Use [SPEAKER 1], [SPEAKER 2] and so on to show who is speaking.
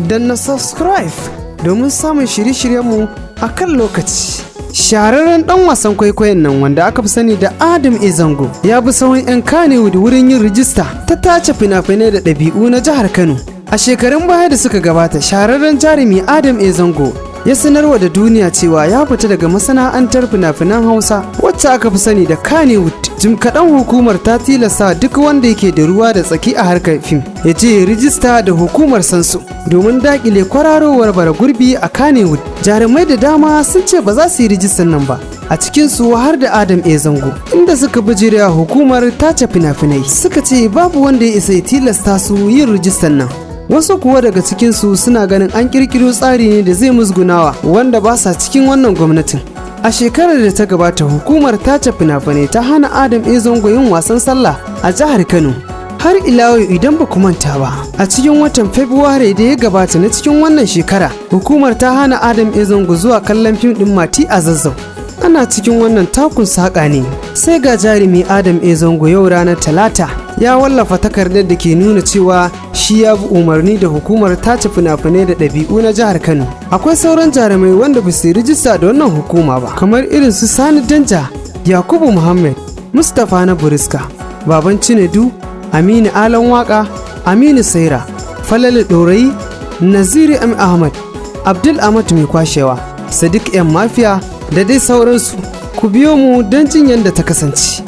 [SPEAKER 1] Danna subscribe domin samun shirye-shiryenmu a kan lokaci. Shahararren ɗan wasan kwaikwayon nan wanda aka fi sani da Adam A. Zango ya bi sahun 'yan Kannywood wurin yin rijista ta tace fina-finai da ɗabi'u na jihar Kano. A shekarun baya da suka gabata, shahararren jarumi Adam A. Zango ya sanarwa da duniya cewa ya fita daga masana'antar fina-finan Hausa wacce aka fi sani da Kannywood. Jim kaɗan hukumar ta tilasta duk wanda yake da ruwa da tsaki a harkar fim ya je rijista da hukumar sansu domin daƙile kwararowar bara gurbi a Kannywood. Jarumai da dama sun ce ba za su yi rijistan nan ba, a cikinsu har da Adam A. Zango, inda suka bijirewa hukumar tace fina-finai, suka ce babu wanda ya isa ya tilasta su yin rijistan nan. Wasu kuwa daga cikinsu suna ganin an kirkiro tsari ne da zai musgunawa wanda ba sa cikin wannan gwamnatin. A shekarar da ta gabata, hukumar tace fina-finai ta hana Adam A. Zango yin wasan sallah a jihar Kano. Har ila yau, idan ba ku manta ba, a cikin watan Fabrairu da ya gabata na cikin wannan shekara, hukumar ta hana Adam A. Zango zuwa kallon fim din Mati a Zazzau. Ana cikin wannan takun saƙa ne sai ga jarumi Adam A. Zango yau ranar Talata ya wallafa takardar da ke nuna cewa shi ya bi umarni da hukumar tace fina-finai da ɗabi'u na jihar Kano. Akwai sauran jarumai wanda ba su yi rijista da wannan hukuma ba, kamar irin su Sani Danja, Yakubu Muhammad, Mustapha na Buriska, Baban Cinedu, Aminu Alan Waka, Aminu Saira, Falalu Ɗorayi, Naziri M. Ahmad, Abdul Ahmad Mai Kwashewa, Sadiq M. Mafia da dai sauransu. Ku biyo mu don jin yadda ta kasance.